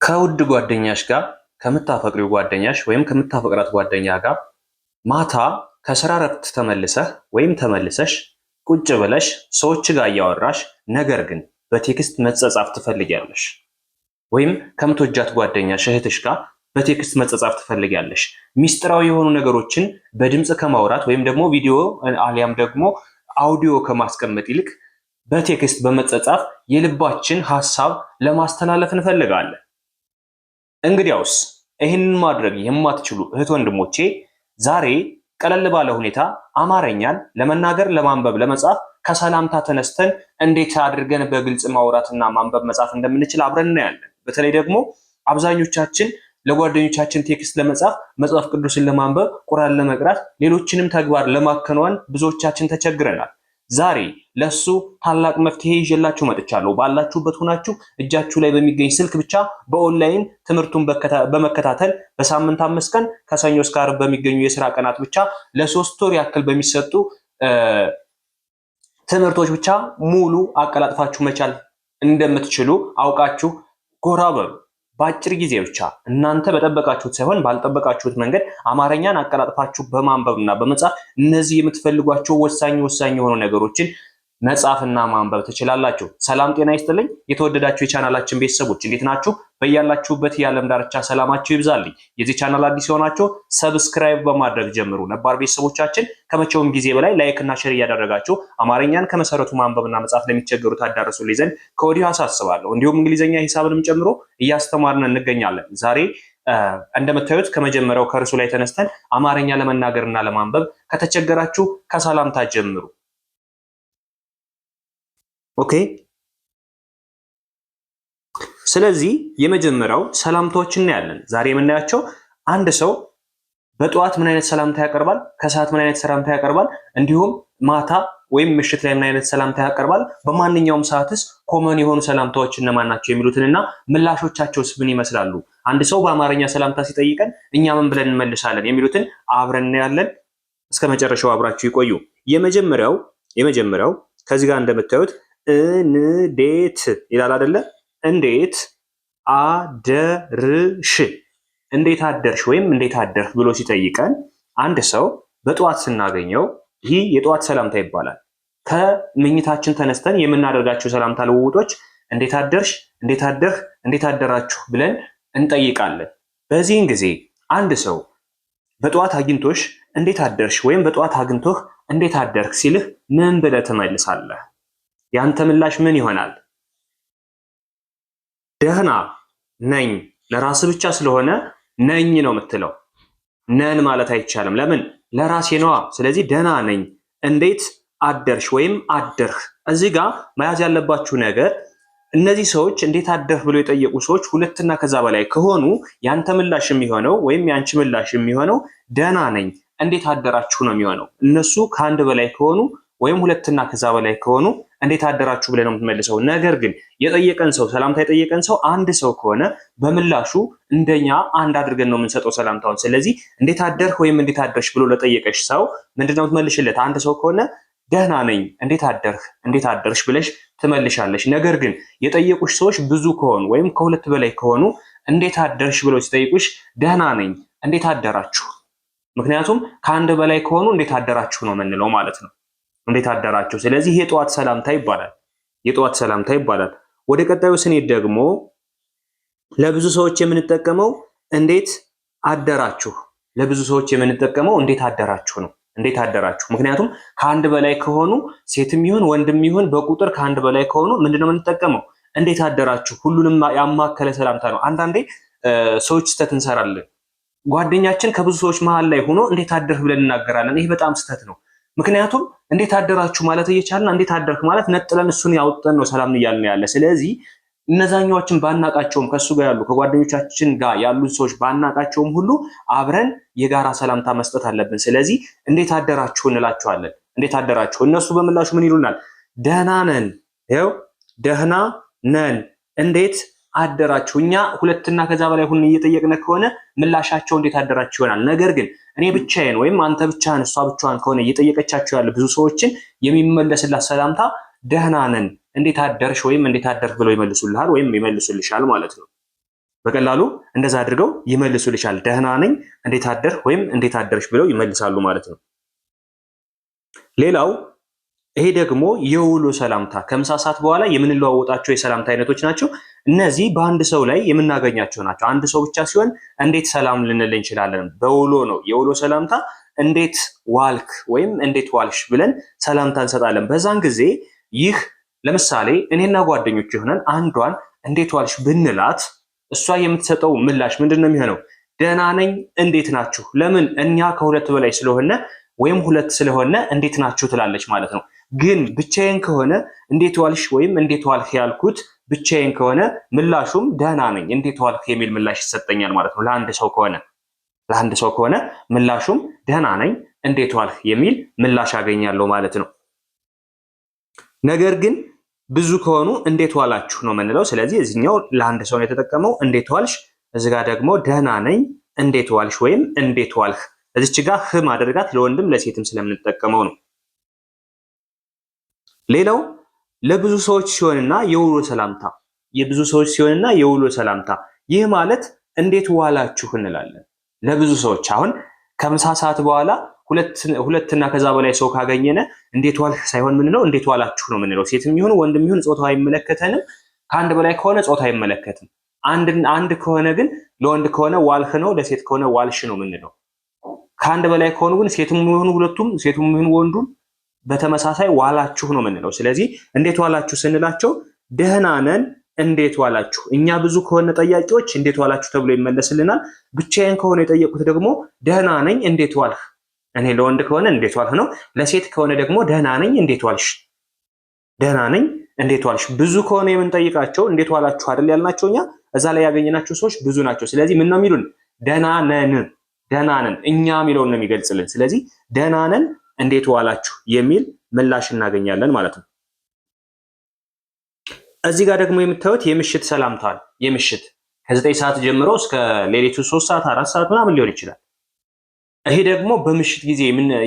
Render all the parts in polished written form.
ከውድ ጓደኛሽ ጋር፣ ከምታፈቅሪው ጓደኛሽ ወይም ከምታፈቅራት ጓደኛ ጋር ማታ ከስራ ረፍት ተመልሰህ ወይም ተመልሰሽ ቁጭ ብለሽ ሰዎች ጋር እያወራሽ ነገር ግን በ text መጻጻፍ ትፈልጊያለሽ። ወይም ከምትወጃት ጓደኛሽ፣ እህትሽ ጋር በ text መጻጻፍ ትፈልጊያለሽ። ሚስጥራዊ የሆኑ ነገሮችን በድምፅ ከማውራት ወይም ደግሞ ቪዲዮ አሊያም ደግሞ አውዲዮ ከማስቀመጥ ይልቅ በ text በመጻጻፍ የልባችን ሀሳብ ለማስተላለፍ እንፈልጋለን። እንግዲያውስ ይህንን ማድረግ የማትችሉ እህት ወንድሞቼ፣ ዛሬ ቀለል ባለ ሁኔታ አማርኛን ለመናገር፣ ለማንበብ፣ ለመጻፍ ከሰላምታ ተነስተን እንዴት አድርገን በግልጽ ማውራትና ማንበብ መጻፍ እንደምንችል አብረን እናያለን። በተለይ ደግሞ አብዛኞቻችን ለጓደኞቻችን text ለመጻፍ፣ መጽሐፍ ቅዱስን ለማንበብ፣ ቁርአን ለመቅራት፣ ሌሎችንም ተግባር ለማከናወን ብዙዎቻችን ተቸግረናል። ዛሬ ለሱ ታላቅ መፍትሄ ይዤላችሁ መጥቻለሁ። ባላችሁበት ሆናችሁ እጃችሁ ላይ በሚገኝ ስልክ ብቻ በኦንላይን ትምህርቱን በመከታተል በሳምንት 5 ቀን ከሰኞ እስከ ዓርብ በሚገኙ የስራ ቀናት ብቻ ለ3 ወር ያክል በሚሰጡ ትምህርቶች ብቻ ሙሉ አቀላጥፋችሁ መቻል እንደምትችሉ አውቃችሁ ጎራ በሉ። በአጭር ጊዜ ብቻ እናንተ በጠበቃችሁት ሳይሆን ባልጠበቃችሁት መንገድ አማርኛን አቀላጥፋችሁ በማንበብና በመጻፍ እነዚህ የምትፈልጓቸው ወሳኝ ወሳኝ የሆኑ ነገሮችን መጻፍና ማንበብ ትችላላችሁ። ሰላም ጤና ይስጥልኝ። የተወደዳችሁ የቻናላችን ቤተሰቦች፣ እንዴት ናችሁ? በያላችሁበት የዓለም ዳርቻ ሰላማችሁ ይብዛልኝ። የዚህ ቻናል አዲስ የሆናችሁ subscribe በማድረግ ጀምሩ። ነባር ቤተሰቦቻችን ከመቼውም ጊዜ በላይ like እና share እያደረጋችሁ አማርኛን ከመሰረቱ ማንበብና መጻፍ ለሚቸገሩት አዳርሱልኝ ዘንድ ከወዲሁ አሳስባለሁ። እንዲሁም እንግሊዝኛ፣ ሂሳብንም ጨምሮ እያስተማርን እንገኛለን። ዛሬ እንደምታዩት ከመጀመሪያው ከርዕሱ ላይ ተነስተን አማርኛ ለመናገርና ለማንበብ ከተቸገራችሁ ከሰላምታ ጀምሩ። Okay። ስለዚህ የመጀመሪያው ሰላምታዎች እናያለን። ዛሬ የምናያቸው አንድ ሰው በጠዋት ምን አይነት ሰላምታ ያቀርባል፣ ከሰዓት ምን አይነት ሰላምታ ያቀርባል፣ እንዲሁም ማታ ወይም ምሽት ላይ ምን አይነት ሰላምታ ያቀርባል፣ በማንኛውም ሰዓትስ common የሆኑ ሰላምታዎች እነማን ናቸው የሚሉትንና ምላሾቻቸውስ ምን ይመስላሉ፣ አንድ ሰው በአማርኛ ሰላምታ ሲጠይቀን እኛ ምን ብለን እንመልሳለን የሚሉትን አብረን እናያለን። እስከ መጨረሻው አብራችሁ ይቆዩ። የመጀመሪያው ከዚህ ጋር እንደምታዩት እንዴት ይላል አይደለ? እንዴት አደርሽ፣ እንዴት አደርሽ ወይም እንዴት አደርህ ብሎ ሲጠይቀን አንድ ሰው በጠዋት ስናገኘው ይህ የጠዋት ሰላምታ ይባላል። ከምኝታችን ተነስተን የምናደርጋቸው ሰላምታ ልውውጦች እንዴት አደርሽ፣ እንዴት አደርህ፣ እንዴት አደራችሁ ብለን እንጠይቃለን። በዚህን ጊዜ አንድ ሰው በጠዋት አግኝቶሽ እንዴት አደርሽ ወይም በጠዋት አግኝቶህ እንዴት አደርህ ሲልህ ምን ብለህ ትመልሳለህ? ያንተ ምላሽ ምን ይሆናል? ደህና ነኝ። ለራስ ብቻ ስለሆነ ነኝ ነው የምትለው። ነን ማለት አይቻልም። ለምን? ለራሴ ነዋ። ስለዚህ ደህና ነኝ። እንዴት አደርሽ ወይም አደርህ። እዚህ ጋር መያዝ ያለባችሁ ነገር እነዚህ ሰዎች እንዴት አደርህ ብሎ የጠየቁ ሰዎች ሁለትና ከዛ በላይ ከሆኑ ያንተ ምላሽ የሚሆነው ወይም ያንቺ ምላሽ የሚሆነው ደህና ነኝ፣ እንዴት አደራችሁ ነው የሚሆነው። እነሱ ከአንድ በላይ ከሆኑ ወይም ሁለትና ከዛ በላይ ከሆኑ እንዴት አደራችሁ ብለህ ነው የምትመልሰው። ነገር ግን የጠየቀን ሰው፣ ሰላምታ የጠየቀን ሰው አንድ ሰው ከሆነ በምላሹ እንደኛ አንድ አድርገን ነው የምንሰጠው ሰላምታውን። ስለዚህ እንዴት አደርህ ወይም እንዴት አደርሽ ብሎ ለጠየቀሽ ሰው ምንድነው የምትመልሽለት? አንድ ሰው ከሆነ ደህና ነኝ፣ እንዴት አደርህ፣ እንዴት አደርሽ ብለሽ ትመልሻለሽ። ነገር ግን የጠየቁሽ ሰዎች ብዙ ከሆኑ ወይም ከሁለት በላይ ከሆኑ እንዴት አደርሽ ብለው ሲጠይቁሽ ደህና ነኝ፣ እንዴት አደራችሁ። ምክንያቱም ከአንድ በላይ ከሆኑ እንዴት አደራችሁ ነው የምንለው ማለት ነው። እንዴት አደራችሁ። ስለዚህ የጠዋት ሰላምታ ይባላል። የጠዋት ሰላምታ ይባላል። ወደ ቀጣዩ ስንሄድ ደግሞ ለብዙ ሰዎች የምንጠቀመው እንዴት አደራችሁ። ለብዙ ሰዎች የምንጠቀመው እንዴት አደራችሁ ነው። እንዴት አደራችሁ። ምክንያቱም ከአንድ በላይ ከሆኑ፣ ሴትም ይሁን ወንድም ይሁን በቁጥር ከአንድ በላይ ከሆኑ ምንድነው የምንጠቀመው? እንዴት አደራችሁ። ሁሉንም ያማከለ ሰላምታ ነው። አንዳንዴ ሰዎች ስህተት እንሰራለን። ጓደኛችን ከብዙ ሰዎች መሀል ላይ ሆኖ እንዴት አደርህ ብለን እንናገራለን። ይህ በጣም ስህተት ነው። ምክንያቱም እንዴት አደራችሁ ማለት እየቻልን እንዴት አደርክ ማለት ነጥለን እሱን ያወጣን ነው ሰላም እያልን ያለ። ስለዚህ እነዛኛዎችን ባናቃቸውም፣ ከእሱ ጋር ያሉ፣ ከጓደኞቻችን ጋር ያሉ ሰዎች ባናቃቸውም ሁሉ አብረን የጋራ ሰላምታ መስጠት አለብን። ስለዚህ እንዴት አደራችሁ እንላቸዋለን። እንዴት አደራችሁ። እነሱ በምላሹ ምን ይሉናል? ደህና ነን። ይኸው ደህና ነን። እንዴት አደራችሁ። እኛ ሁለትና ከዛ በላይ ሁን እየጠየቅን ከሆነ ምላሻቸው እንዴት አደራችሁ ይሆናል። ነገር ግን እኔ ብቻዬን ወይም አንተ ብቻህን፣ እሷ ብቻዋን ከሆነ እየጠየቀቻቸው ያለ ብዙ ሰዎችን የሚመለስላት ሰላምታ ደህና ነን፣ እንዴት አደርሽ ወይም እንዴት አደርክ ብለው ይመልሱልሃል ወይም ይመልሱልሻል ማለት ነው። በቀላሉ እንደዛ አድርገው ይመልሱልሻል። ደህና ነኝ፣ እንዴት አደርህ ወይም እንዴት አደርሽ ብለው ይመልሳሉ ማለት ነው። ሌላው ይሄ ደግሞ የውሎ ሰላምታ ከምሳ ሰዓት በኋላ የምንለዋወጣቸው የሰላምታ አይነቶች ናቸው። እነዚህ በአንድ ሰው ላይ የምናገኛቸው ናቸው። አንድ ሰው ብቻ ሲሆን እንዴት ሰላም ልንል እንችላለን? በውሎ ነው። የውሎ ሰላምታ እንዴት ዋልክ ወይም እንዴት ዋልሽ ብለን ሰላምታ እንሰጣለን። በዛን ጊዜ ይህ ለምሳሌ እኔና ጓደኞች የሆነን አንዷን እንዴት ዋልሽ ብንላት እሷ የምትሰጠው ምላሽ ምንድን ነው የሚሆነው? ደህና ነኝ፣ እንዴት ናችሁ? ለምን እኛ ከሁለት በላይ ስለሆነ ወይም ሁለት ስለሆነ እንዴት ናችሁ ትላለች ማለት ነው። ግን ብቻዬን ከሆነ እንዴት ዋልሽ ወይም እንዴት ዋልህ ያልኩት ብቻዬን ከሆነ ምላሹም ደህና ነኝ፣ እንዴት ዋልህ የሚል ምላሽ ይሰጠኛል ማለት ነው። ለአንድ ሰው ከሆነ ምላሹም ደህና ነኝ፣ እንዴት ዋልህ የሚል ምላሽ አገኛለሁ ማለት ነው። ነገር ግን ብዙ ከሆኑ እንዴት ዋላችሁ ነው የምንለው። ስለዚህ እዚህኛው ለአንድ ሰው ነው የተጠቀመው እንዴት ዋልሽ፣ እዚህ ጋር ደግሞ ደህና ነኝ፣ እንዴት ዋልሽ ወይም እንዴት ዋልህ። እዚች ጋር ህ ማደርጋት ለወንድም ለሴትም ስለምንጠቀመው ነው። ሌላው ለብዙ ሰዎች ሲሆንና የውሎ ሰላምታ፣ የብዙ ሰዎች ሲሆንና የውሎ ሰላምታ፣ ይህ ማለት እንዴት ዋላችሁ እንላለን። ለብዙ ሰዎች አሁን ከምሳ ሰዓት በኋላ ሁለትና ከዛ በላይ ሰው ካገኘነ እንዴት ዋልህ ሳይሆን ምንለው እንዴት ዋላችሁ ነው ምንለው። ሴትም ይሁን ወንድም ይሁን ጾታው አይመለከተንም። ከአንድ በላይ ከሆነ ጾታ አይመለከትም። አንድ ከሆነ ግን ለወንድ ከሆነ ዋልህ ነው፣ ለሴት ከሆነ ዋልሽ ነው ምንለው። ከአንድ በላይ ከሆኑ ግን ሴትም ይሁን ሁለቱም፣ ሴቱም ይሁን ወንዱም በተመሳሳይ ዋላችሁ ነው ምንለው። ስለዚህ እንዴት ዋላችሁ ስንላቸው ደህና ነን፣ እንዴት ዋላችሁ። እኛ ብዙ ከሆነ ጠያቂዎች እንዴት ዋላችሁ ተብሎ ይመለስልናል። ብቻዬን ከሆነ የጠየቁት ደግሞ ደህና ነኝ፣ እንዴት ዋልህ። እኔ ለወንድ ከሆነ እንዴት ዋልህ ነው። ለሴት ከሆነ ደግሞ ደህና ነኝ፣ እንዴት ዋልሽ፣ ደህና ነኝ፣ እንዴት ዋልሽ። ብዙ ከሆነ የምንጠይቃቸው እንዴት ዋላችሁ አይደል ያልናቸው እኛ እዛ ላይ ያገኘናቸው ሰዎች ብዙ ናቸው። ስለዚህ ምን ነው የሚሉን? ደህና ነን፣ ደህና ነን እኛ የሚለውን ነው የሚገልጽልን። ስለዚህ ደህና ነን፣ እንዴት ዋላችሁ የሚል ምላሽ እናገኛለን ማለት ነው። እዚህ ጋር ደግሞ የምታዩት የምሽት ሰላምታ ነው። የምሽት ከ9 ሰዓት ጀምሮ እስከ ሌሊቱ 3 ሰዓት 4 ሰዓት ምናምን ሊሆን ይችላል። ይሄ ደግሞ በምሽት ጊዜ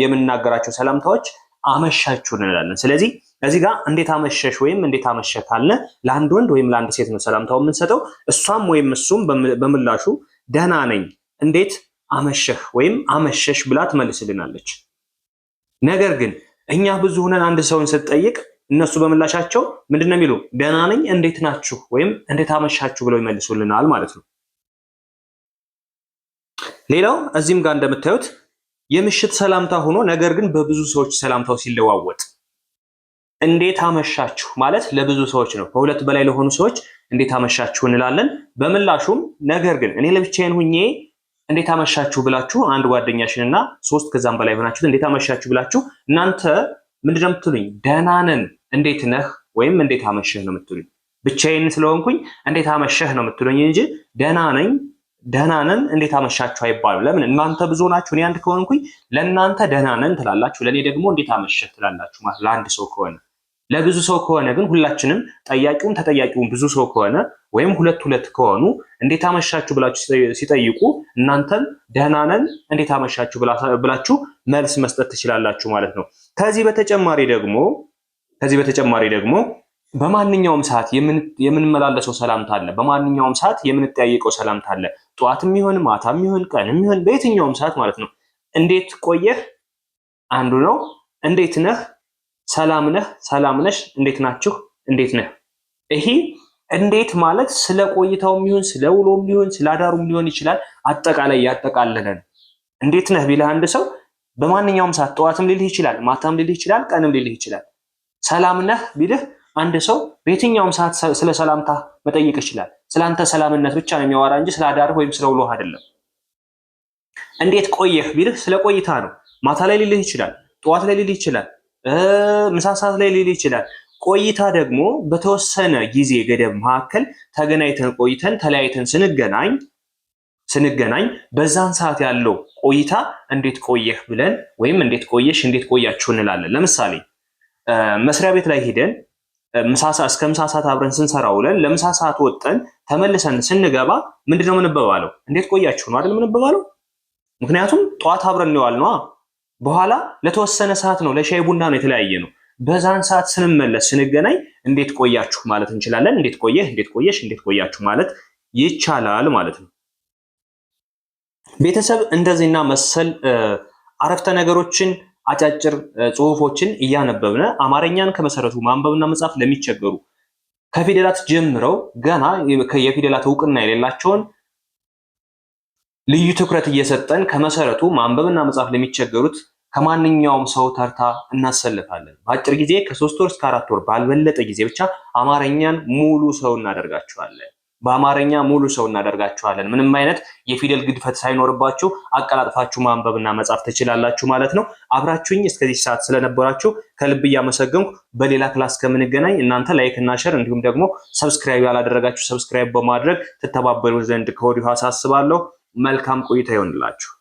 የምንናገራቸው ሰላምታዎች አመሻችሁ እንላለን። ስለዚህ እዚህ ጋር እንዴት አመሸሽ ወይም እንዴት አመሸ ካልን ለአንድ ወንድ ወይም ለአንድ ሴት ነው ሰላምታው የምንሰጠው። እሷም ወይም እሱም በምላሹ ደህና ነኝ፣ እንዴት አመሸህ ወይም አመሸሽ ብላ ትመልስልናለች። ነገር ግን እኛ ብዙ ሆነን አንድ ሰውን ስትጠይቅ እነሱ በምላሻቸው ምንድን ነው የሚሉ? ደህና ነኝ፣ እንዴት ናችሁ ወይም እንዴት አመሻችሁ ብለው ይመልሱልናል ማለት ነው። ሌላው እዚህም ጋር እንደምታዩት የምሽት ሰላምታ ሆኖ ነገር ግን በብዙ ሰዎች ሰላምታው ሲለዋወጥ እንዴት አመሻችሁ ማለት ለብዙ ሰዎች ነው። ከሁለት በላይ ለሆኑ ሰዎች እንዴት አመሻችሁ እንላለን። በምላሹም ነገር ግን እኔ ለብቻዬን ሁኜ እንዴት አመሻችሁ ብላችሁ አንድ ጓደኛሽንና ሶስት ከዛም በላይ ሆናችሁ እንዴት አመሻችሁ ብላችሁ እናንተ ምንድነው የምትሉኝ? ደህና ነን፣ እንዴት ነህ ወይም እንዴት አመሸህ ነው የምትሉኝ። ብቻዬን ስለሆንኩኝ እንዴት አመሸህ ነው የምትሉኝ እንጂ ደህና ነኝ፣ ደህና ነን፣ እንዴት አመሻችሁ አይባልም። ለምን? እናንተ ብዙ ናችሁ። እኔ አንድ ከሆንኩኝ ለእናንተ ደህና ነን ትላላችሁ፣ ለእኔ ደግሞ እንዴት አመሸህ ትላላችሁ ማለት ለአንድ ሰው ከሆነ። ለብዙ ሰው ከሆነ ግን ሁላችንም ጠያቂውም ተጠያቂውም ብዙ ሰው ከሆነ ወይም ሁለት ሁለት ከሆኑ እንዴት አመሻችሁ ብላችሁ ሲጠይቁ እናንተም ደህና ነን፣ እንዴት አመሻችሁ ብላችሁ መልስ መስጠት ትችላላችሁ ማለት ነው። ከዚህ በተጨማሪ ደግሞ በማንኛውም ሰዓት የምንመላለሰው ሰላምታ አለ። በማንኛውም ሰዓት የምንጠያየቀው ሰላምታ አለ። ጠዋትም ይሁን ማታም ይሁን ቀንም ይሁን በየትኛውም ሰዓት ማለት ነው። እንዴት ቆየህ አንዱ ነው። እንዴት ነህ፣ ሰላም ነህ፣ ሰላም ነሽ፣ እንዴት ናችሁ፣ እንዴት ነህ። ይሄ እንዴት ማለት ስለ ቆይታውም ይሁን ስለ ውሎም ሊሆን ስለ አዳሩም ሊሆን ይችላል። አጠቃላይ ያጠቃለለ ነው። እንዴት ነህ ቢልህ አንድ ሰው በማንኛውም ሰዓት ጠዋትም ሊልህ ይችላል፣ ማታም ሊልህ ይችላል፣ ቀንም ሊልህ ይችላል። ሰላም ነህ ቢልህ አንድ ሰው በየትኛውም ሰዓት ስለ ሰላምታ መጠየቅ ይችላል። ስለ አንተ ሰላምነት ብቻ ነው የሚያወራ እንጂ ስለ አዳርህ ወይም ስለ ውሎህ አይደለም። እንዴት ቆየህ ቢልህ ስለ ቆይታ ነው። ማታ ላይ ሊልህ ይችላል፣ ጠዋት ላይ ሊልህ ይችላል፣ ምሳ ሰዓት ላይ ሊልህ ይችላል። ቆይታ ደግሞ በተወሰነ ጊዜ ገደብ መካከል ተገናኝተን ቆይተን ተለያይተን ስንገናኝ በዛን ሰዓት ያለው ቆይታ እንዴት ቆየህ ብለን ወይም እንዴት ቆየሽ፣ እንዴት ቆያችሁ እንላለን። ለምሳሌ መስሪያ ቤት ላይ ሄደን ምሳ እስከ ምሳ ሰዓት አብረን ስንሰራ ውለን ለምሳ ሰዓት ወጥተን ተመልሰን ስንገባ ምንድነው የምንበባለው? እንዴት ቆያችሁ ነው አይደል የምንበባለው? ምክንያቱም ጠዋት አብረን ነው የዋልነዋ። በኋላ ለተወሰነ ሰዓት ነው ለሻይ ቡና ነው የተለያየ ነው። በዛን ሰዓት ስንመለስ ስንገናኝ እንዴት ቆያችሁ ማለት እንችላለን። እንዴት ቆየህ፣ እንዴት ቆየሽ፣ እንዴት ቆያችሁ ማለት ይቻላል ማለት ነው። ቤተሰብ፣ እንደዚህና መሰል አረፍተ ነገሮችን፣ አጫጭር ጽሁፎችን እያነበብን አማርኛን ከመሰረቱ ማንበብና መጻፍ ለሚቸገሩ፣ ከፊደላት ጀምረው ገና የፊደላት እውቅና የሌላቸውን ልዩ ትኩረት እየሰጠን ከመሰረቱ ማንበብና መጻፍ ለሚቸገሩት ከማንኛውም ሰው ተርታ እናሰልፋለን። በአጭር ጊዜ፣ ከ3 ወር እስከ 4 ወር ባልበለጠ ጊዜ ብቻ አማርኛን ሙሉ ሰው እናደርጋችኋለን። በአማርኛ ሙሉ ሰው እናደርጋችኋለን። ምንም አይነት የፊደል ግድፈት ሳይኖርባችሁ አቀላጥፋችሁ ማንበብና መጻፍ ትችላላችሁ ማለት ነው። አብራችሁኝ እስከዚህ ሰዓት ስለነበራችሁ ከልብ እያመሰገንኩ በሌላ class ከምንገናኝ እናንተ like እና share እንዲሁም ደግሞ subscribe ያላደረጋችሁ subscribe በማድረግ ትተባበሩ ዘንድ ከወዲሁ አሳስባለሁ። መልካም ቆይታ ይሆንላችሁ።